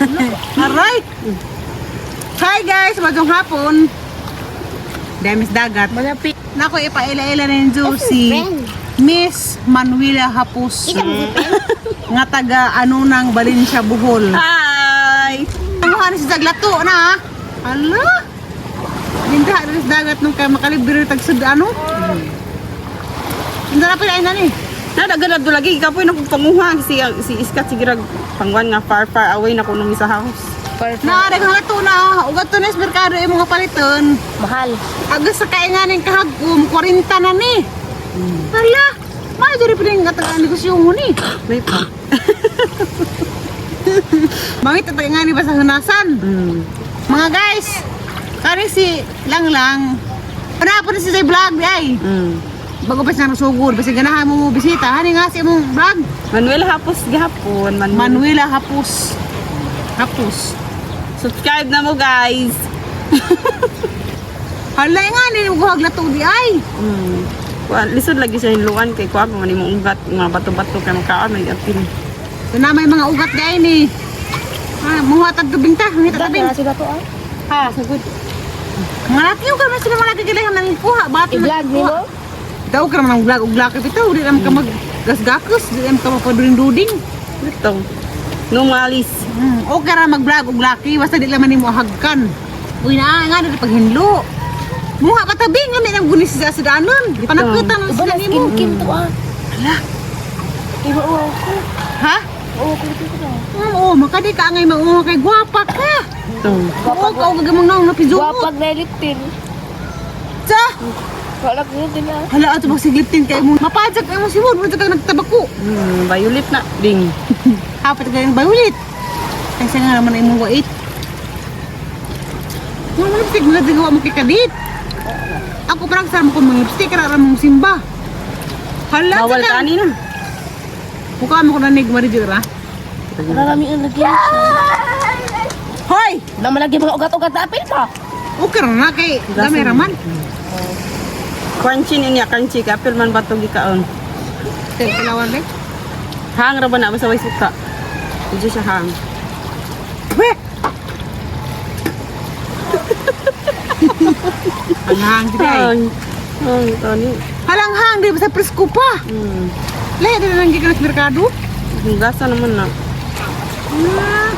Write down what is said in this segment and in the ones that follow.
Alright. Hi guys, maayong hapon. Demis dagat. Malapit. Nako, ipaila-ila na yung si Miss Manuela Hapus. Nga taga ano ng Valencia, Bohol. Hi! Ano ni si Zaglato na ha? Hala! Hindi na sa dagat nung kay makalibre tag sud ano? Hindi na pala na ni. Na dagan na lagi kapoy na panguha si si Iskat sige rag pangwan nga far far away na kuno mi sa house. Na daghang lato na ugat to na sa merkado imong paliton. Mahal. Agus sa kainganing kahagkom 40 na ni. Hala! Maayo diri pa rin nga taga negosyo mo ni. May pa. Mangit at nga ni ba sa hunasan? Mga guys, kani si Lang Lang. Ano po na si sa vlog di ay? Bago pa siya nasugod, basta ganahan mo mo bisita. Hani nga si imong vlog? Manuel Hapos gihapon. Manuel. Manuela Hapus. Hapus. Subscribe na mo guys. Hala nga ni mo lato di ay. Kuan lisod lagi siya hinluan kay kuan man imong ugat mga bato-bato kay makaon may apil. So na may mga ugat di ay ni. Ah, muha tag tubing ta, ngita tabing. sila to ah. Ha, sagud. Mga laki ka man sila mga laki kailangan nang kuha, ba't I-vlog nimo? Daw ka naman ang vlog og laki bitaw, di naman ka mag gasgakos, di naman ka mapaduring-duding. Dito. No malis. Okay ra mag-vlog og laki basta di laman nimo hagkan. Uy na nga na paghinlo. Muha pa tabi nga may nang gunis sa sudanon. Panakutan ang Iba sila na nimo. skin kim to ah. Hala. Iba uwaw ko. Ha? Oo, ko dito na. Oo, makadi ka angay mauha kay gwapa ka. Ito. Oo, ka og gamang naong napizumot. Gwapag na liptin. Sa. Wala ko din ah. Hala ato magsigliptin kay mo. Mapadyak kay mo si Wod, wala ka nagtabako. Violet na ding. Hapit ka yung violet. Kaysa nga naman ay imong wait. Mga lipstick, mga digawa mo kay kadit. Ako parang sa mo kong mga lipstick, kara mong simba. Hala, Bawal saka- ka ani na. Mukha mo ko na nig marijura. Marami ang lagi siya. Hoy! Naman lagi mga ugat-ugat na apil pa. Okay ra na kay gamay raman. Crunchy niya, crunchy ka. Apil man bato gikaon. Tel kalawan le. Hang ra ba na basta way suka. Medyo siya hang. Weh! Ang hang di ay. Hang. Hang tani. Halang hang di ba sa presko pa. Lahi di na nang gikan sa merkado. Gasa naman na. Ah.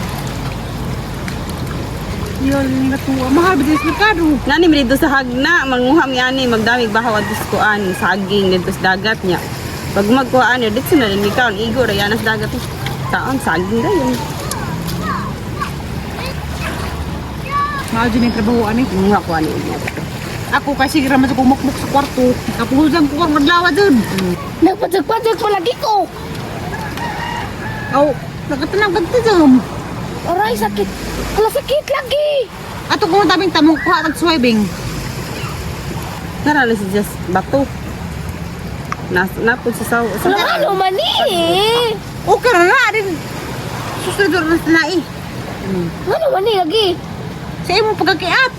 Yun, natuwa. Mahal ba din sa merkado? Nani mi dito sa hagna, manguha mi ani magdamig bahaw adto sa kuan, saging dito sa dagat niya. Pag magkuha ani dito na rin ikaw igo ra yana sa dagat. Taon saging ra yun. Mahal dyan yung trabaho, ani. Manguha ko ani niya. Ako kasi raman sa kumukmuk sa kwarto. Kapuhusan ko kang madlawa dun. Nagpadyak-padyak pa lagi ko. Aw, nakatanang kagti dyan. Aray, sakit. Ala, sakit lagi. Ato kung tabing tamong kuha tag swibing. Nara na si Jess bato. Nas napod sa saw. Sa Wala ano man eh. Okay ra na din. Susunod na sa nai. Ano man eh lagi. Sa imong pagkakiat.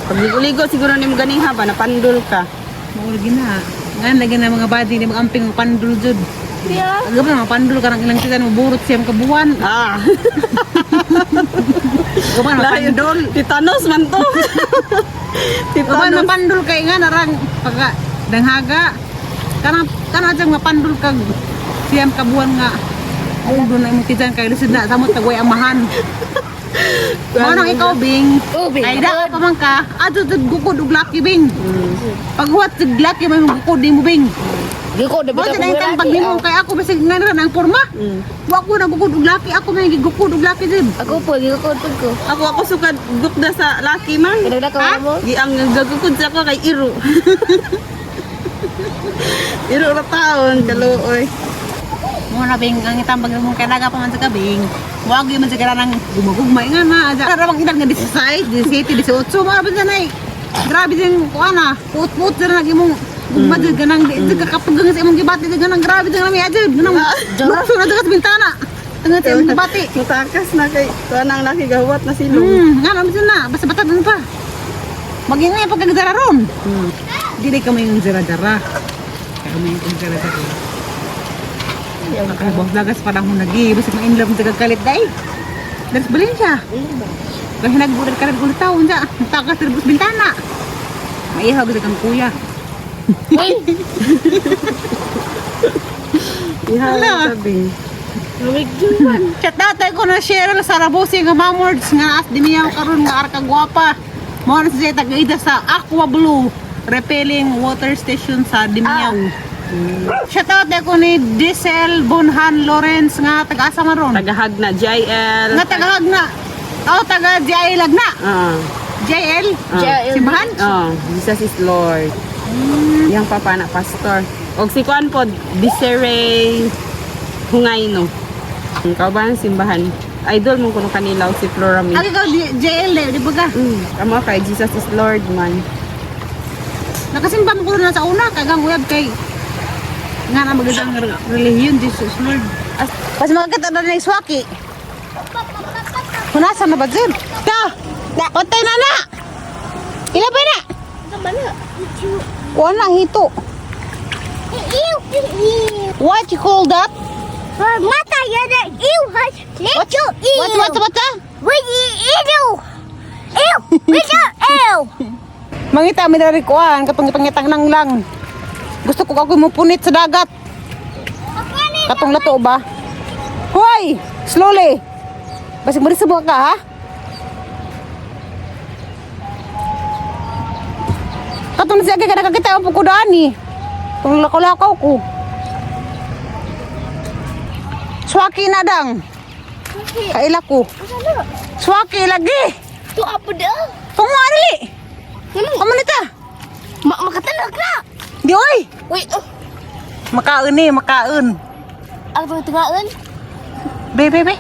Pag ligo siguro nimo ganiha ba napandol ka. Mao lagi na. Ngan lagi na mga body ni magamping og pandul jud. Diya. Agam na mga pandul karang ilang titan mo burot siyam kabuwan. Ah. Gaman Layo. mapandol. Titanos man to. Gaman Titanos. mapandol kay nga narang pagka danghaga. Kanang kanang jang mapandol kag siyam kabuwan nga. Ulo na imong tiyan kay lisod na samot tagway amahan. Mao nang ikaw Bing. Oh, Bing. Kay da pa man ka, adto jud gukod og laki Bing. Paghuwat jud laki may gukod nimo Bing. Giko, dapat Mo na yung pag nimo kay ako bisag nga na ang porma. Wa ko na gukod og laki, ako may gigukod og laki jud. Ako po, giko po ko. Ako ako sukad gukda sa laki man. Pinagda ka mo? Gi ang gagukod sa ako kay Iro. Iro ra taon kaluoy. Mo na Bing ang itambag mo kay naga pa man sa kabing. Wa gyud man sa nang gumagugmay nga na. Ara bang edad nga 16, 17, 18, mao ba nay. Grabe din kuan na. Put-put na nag imong gugma jud ganang di jud ka kapugang sa imong gibati jud ganang grabe jud ganang jud ganang lukso na jud ka sa bintana. Tungod sa imong gibati. Mutakas na kay kuan ang laki gahuwat na silong. Nga naman jud na basta batad na pa. Magingay pagkagdara ron. Dili ka may jara-jara. Kaya may jara-jara. Nakabaw lagas pa lang nagi, basta ma-in love sa kalit day. Dari Valencia. Kasi nagbural ka rin ulit tao, unsa. Takas rin bus bintana. Maihaw gud kang kuya. Uy! Ihaw Hala. sabi. Chat tatay ko na Cheryl Sarabusi nga mamords nga as dimiyaw karon nga arka gwapa. Mo na siya tagaida sa Aqua Blue Repelling Water Station sa Dimiyaw. Shout out ko ni Diesel Bonhan Lawrence nga taga-asa man ron. Tagahag na JL. Nga tagahag na. Oh, taga JL na. Ah. JL? Ah. JL. Simbahan? Oh, Jesus is Lord. Yang papa na pastor. Og si kuan po, Desiree Hungayno. Ang kauban ng simbahan. Idol mo kuno kanila og si Flora May. Agi ka JL eh, di ba ka? Kamo kay Jesus is Lord man. Nakasimba mo ko na sa una, kagang uyab kay nga na magandang relihiyon, Jesus Lord. As, pas makakita na ng swaki. Hunasan na ba, Jim? Ta! Pantay na na! Ila ba na? Wala hito. What you call that? What, what? Mangita mi dari kuan katong ipangitang nang lang. Gusto ko ako mo punit sa dagat. Katong lato ba? Hoy, slowly. Basig mo rin ka ha? Katong siya kay nakakita ang pukudaan ni. Tong lakaw-lakaw ko. Swaki na dang. Kaila ko. Swaki lagi. Tu apa dah? Tungo dili. Amo nita. Mak makatalag na. Di oy. Uy, oh. Makaon ni, makaon. Ako tengahan. Be, be, be.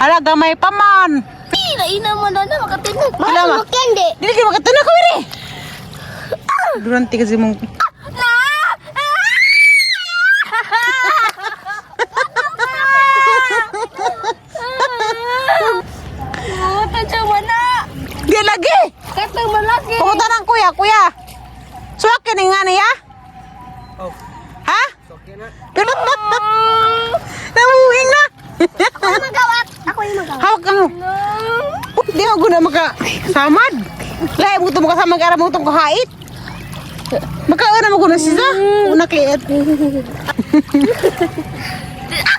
Hala, gamay pa man. Ina ina mo na na makatinag. Ila ma. Kendi. Dili kayo makatuna ko rin. Durante kasi mong. Na. Oh, tansya mana. Di lagi. Katang malaki. Pumunta ng kuya, kuya. Suwakin ni nga niya. Oh. Ha? Okay na. Pero namuhing na. Ako yung magawat. Ako yung magawat. Hawak ka mo. Oh, di ako na makasamad. Lahi mo ito makasama kaya mo itong kahait. Makauna mo ko na siya. Una kay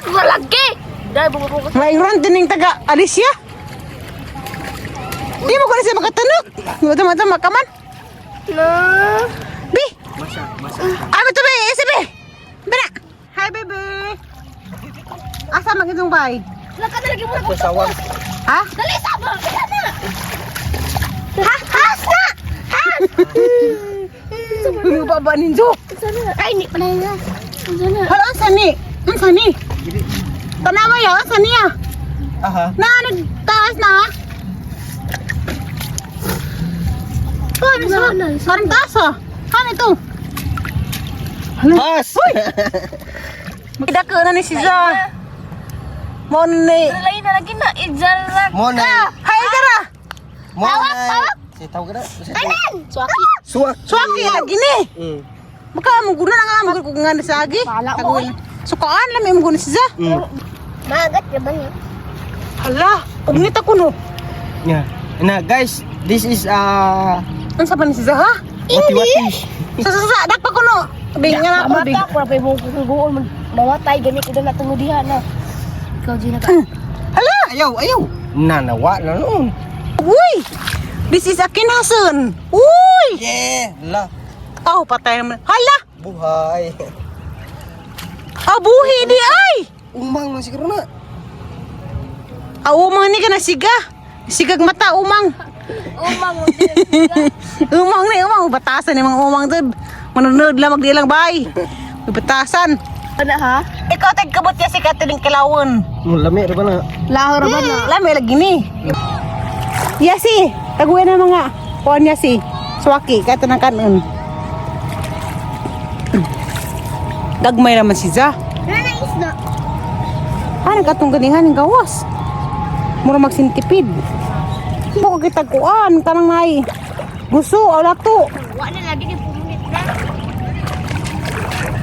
Ako lagi. Dahil bumubukas. Mayroon din yung taga Alicia. Di mo ko na siya makatanok. Tama-tama ka man. No. Bi! Masa, masa. Ano to be? Ese be! Bina! Hi baby! Asa man itong bay? Laka na lagi mo na. Pasawag. Ha? Dali sa ba? Dali na. Ha? Has na. Has. Ano ba ba ninjo? Sana. Ay, hindi pala na. Sana. Hala, unsa ni? Unsa ni? Tanawa ya, unsa niya? Aha. Na, nagtaas na ha? Paano sa? Parang taas ah. Ano ito? Hala. Has! Magdako na ni siya. Mo ni. Dali na lagi na. Ijala. Mo na. Hi, Zara! Mo na. Sa tawag na. Tanan. Suaki. Suwak. Suwaki lagi ni. Maka mo guna na nga mo kung nga na sa agi. Bala mo, Taguin. Sukaan lang may mo guna siya. Magat na ba niya? Hala, ugnit ako no. Yeah. Na guys, this is Unsa ba ni siya ha? wati-wati. Sa sa sa dakpa ko no. Bing nga na ako bing. Mata ko pa mo kukuon mamatay gani ko na tungod diha na. Ikaw Gina ka. Hala, Ayaw, ayaw. Nanawa na noon. uy. This is a kinasun. Uy! Yeah, la. Oh, patay naman. Hala, Buhay. abuhi di ay. Umang man siguro na. Aw, umang ni ka na siga. Sigag mata umang. Umang mo Umang ni umang batasan ni mga umang to. Manunod lang magdilang bay. Batasan. Ana ha? Ikaw tag kabot ya si katiling kilawon. Mo lami ra ba na? Lahor ba na? Lami lagi ni. Yasi, taguan na mga kuan yasi. Swaki kato ng kanon. Gagmay naman si Za. Nana isda. Ano katong ganingan ng gawas? Mura magsintipid. Mo kita kuan kanang nay. Gusto ala to. Wa na lagi ni pumunit na.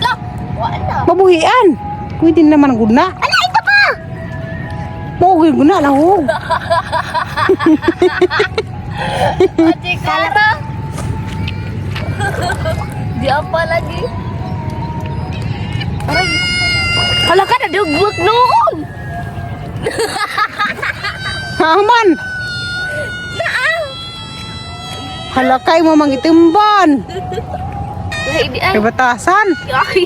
La, wa na. Mabuhian. Kuy din naman ang guna. Ala ito pa. Pogi ko na lahog. Ate Kara. Di apa lagi? Hala ka na dugbok noon. Haman. Halakay mo mangitimban. Hindi ay. Kay batasan. Ay,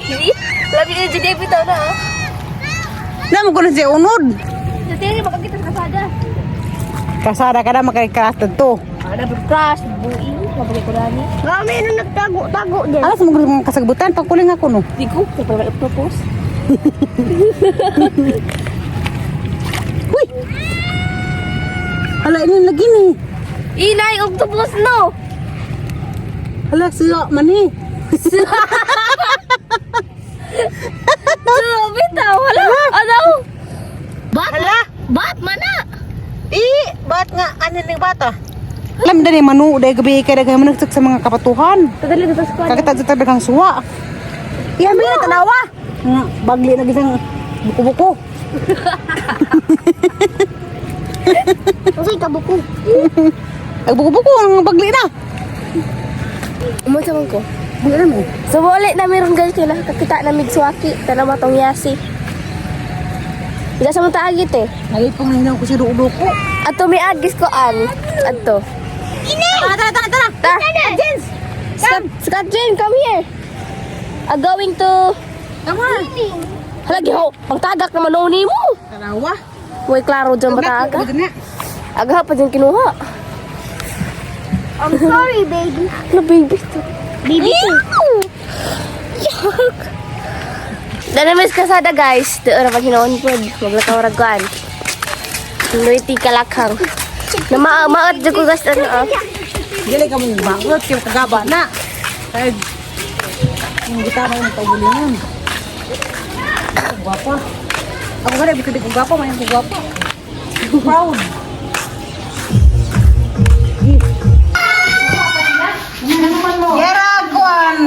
labi na dyan bitaw na. Ah. Na mo kuno siya unod. Sa tingin makakita sa kasada. Kasada ka na makikras to. Ana crush, buing, mabagay ko nani. Kami nung nagtago-tago dyan. Alas mo kuno kasagbutan pagkuling ako no. Di ko, kapag propose. Uy. Hala ini lagi ni. Inay, octopus no. Hala siya man eh. So, bitaw, hala. Ano? Bat, Hala. bat mana? Eh, bat nga ano ning bata? Alam dani manu day gabi kay daghan managsak sa mga kapatuhan. Tadali dito sa Kakita sa tabi kang suwa. Iyan ba na tanawa? Bagli na gisang buko-buko. Usay kabuko. Ay buko-buko ang bagli na. Umunsa man ko. Bagli na mo. So, wala na meron guys kay nakakita na migsuwaki. Tanawa tong yasi. Ila sa mga taagit eh. Nalipong na hinaw ko si duko. Ato may agis ko an. Ato. Tara, tara, tara, tara. Ta. James! Scott, Scott James, come here. I'm going to... Come on. Halagi ho, pangtagak naman noon mo. Tanawa. Way klaro dyan ba taga? Na. Aga pa dyan kinuha. I'm sorry, baby. No, baby to. Baby to. Yuck. Danamis kasada guys. Doon naman hinoon po. Maglakaw ragwan. Nuiti kalakhang. Na maat dyan ko guys. Ano ah. Dili ka mong bangot kay kagaba na. Kay ang gitara mo kaugalingon. Gwapa. Ako gani bitin ko gwapa man ko gwapa. Proud. Yara kuan.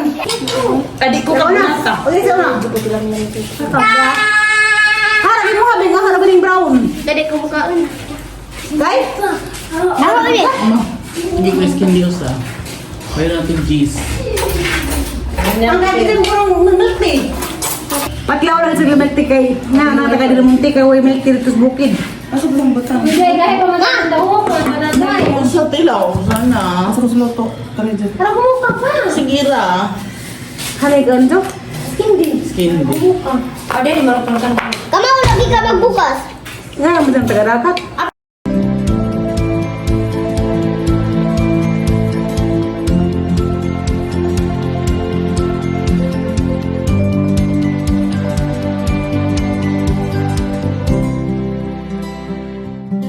Adi ko kabunata. Oye, siya na. Harapin mo, harapin mo, harapin yung brown. Dali ko mukhaan. Kay? Ano ba Hindi ko skin Diyos ah. Mayroon natin cheese. Ang gagawin ko ng milk tea. Patlaw lang sa milk tea kay na nataka dito mong tea kay way milk tea dito sa bukid. Sa tilaw, sana. Sa luto. Tara dyan. Parang kumuka pa. Sige ra. Halay ganjo. Skin. Kamaw lagi ka magbukas. Nga mo dyan tagadakat.